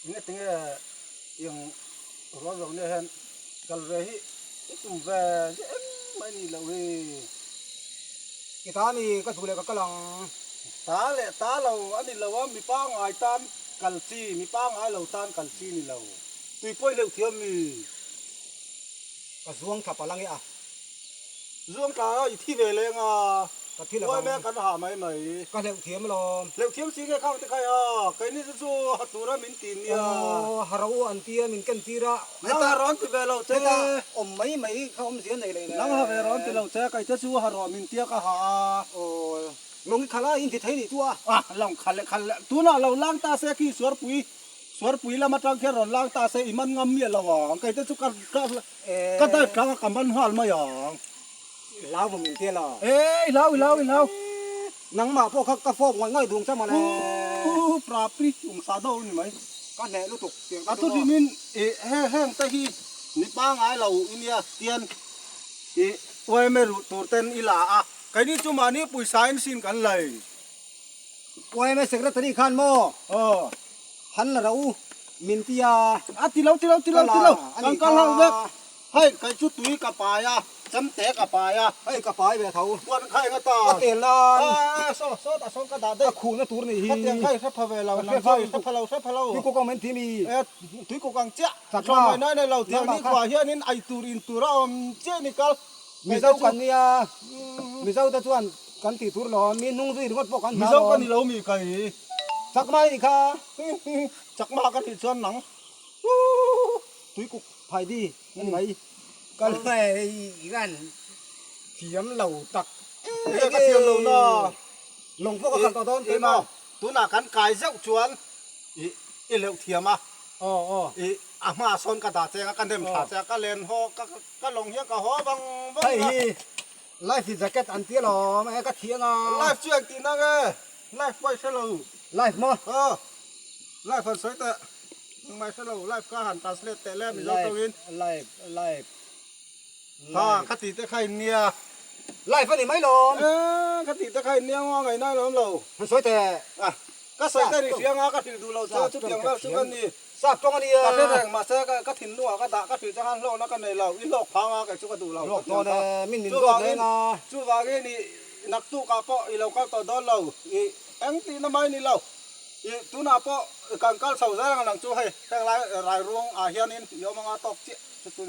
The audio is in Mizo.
Enge tinge tiang rual lo nia hian kal ve hi i tum ve zia engmah i nih loh hi. I ta ni ka duh leh ka kal ang. Ta leh ta lo a ni lo a, mi pangngai tan kal chi, mi pangngai lo tan kal chi ni lo. Tui pawi hleuh thiam mi. Ka zuang thla palh ange a. Zuang tla a i thi ve leng a. Ka thi lovang. Uai kan ha mai mai. Ka hleuh thiam alawm. Hleuh thiam si nge khang te khai a. Keini chu chu ha tura min ti nia. Aw ha ro u an tia min ken tir a. Nang ha rawn ti ve lo che. Heta awm mai mai kha awmzia nei leh nen. Nang ha ve rawn ti lo che. Kei te chu ha rawh min tia ka ha a. Aw lawng i khalh a in ti thei nih chu a. A lawng khalh leh khalh leh tunah lo lang ta se khi suarpui suarpui lam atang khian rawn lang ta se i man ngam miah lo ang. Kei te chu ka ka Ka dive tlang a ka man nghal mai ang. I hlau vawm in tia la. E i hlau i hlau i hlau. Nangmah pawh kha ka fawp ngawih ngawih dung cha mawle. Pu Prapri ung sa do ni mai. Ka hneh lutuk tiang te chu maw. A thuhrimin i he heng te hi ni pangai lo i nia tian i uaime ruh tur ten i la a. Keini chu mahni pawisa in sin kan lei. Uaime secretary khan maw. Aw. Han la ro u min ti a. A ti lo ti lo ti lo ti lo kan kal hauh vek. Hei kei chu tui ka pai a, chemte ka pai a. Hei ka pai ve tho. Puan kha eng ata. A tel nan. A saw saw tah sawn ka dah daih. A khuhna tur nih hi. Khatiang kha i hre pha ve lo nang chuan i hre pha lo hre pha lo. Tui kuk ang min ti mi. E tui kuk ang chiah. Chakma. Mai nai nei lo tiang ni khuah hianin ei tur in tur a awm chiah ni kal. Mizo kan nia. Mizo te chuan Kan tih tur lo, mi hnung zui ringawt pawh kan hna lo. Mizo ka ni lo mi kai. Chakma i nih kha. Chakma ka nih chuan nang. Tuikuk phai di a ni mai. Ka hei hian thiam lo tak em em. Ka thiam lo na. Lawng pawh ka khalh tawh dawn keimah. Tunah kan kai zeuh chuan i leuh thiam a. I a hmaah sawn ka dah cheng a, ka nem thla cheng a, ka len haw ka lawng hian ka haw vang vang a. Hei hi Life jacket an ti alawm e ka thiang a. Life chu engtih na nge? Life pawh i hre lo. Life maw? Aw. Life han sawi teh. Engmah i hre lo. Life kha han translate teh le Mizo tawngin. Life, life, life. Ha, kha tih te kha in nia. Life a ni mai lawm. E, kha tih te kha in nia ngaw ngaihna a lawm lo. Han sawi teh. A, ka sawi teh ri hria nga ka hrilh duh lo che chutiang vel chu ka ni. Sap tawng a nia. Ka hre reng, mahse ka thinlungah ka dah, ka hrilh chang khan hlawkna ka nei lo, i hlawk phang a, kei chu ka duh lo. Hlawk dawn e, min min zawt reng a. Chuvangin i naktukah pawh i lo kal tawh dawn lo, i eng tihna mai ni lo, i tunah pawh kan kal chho zel ang nang chu hei, heng lai rairuang ah hianin i awm anga tawk chiah chu chu ni.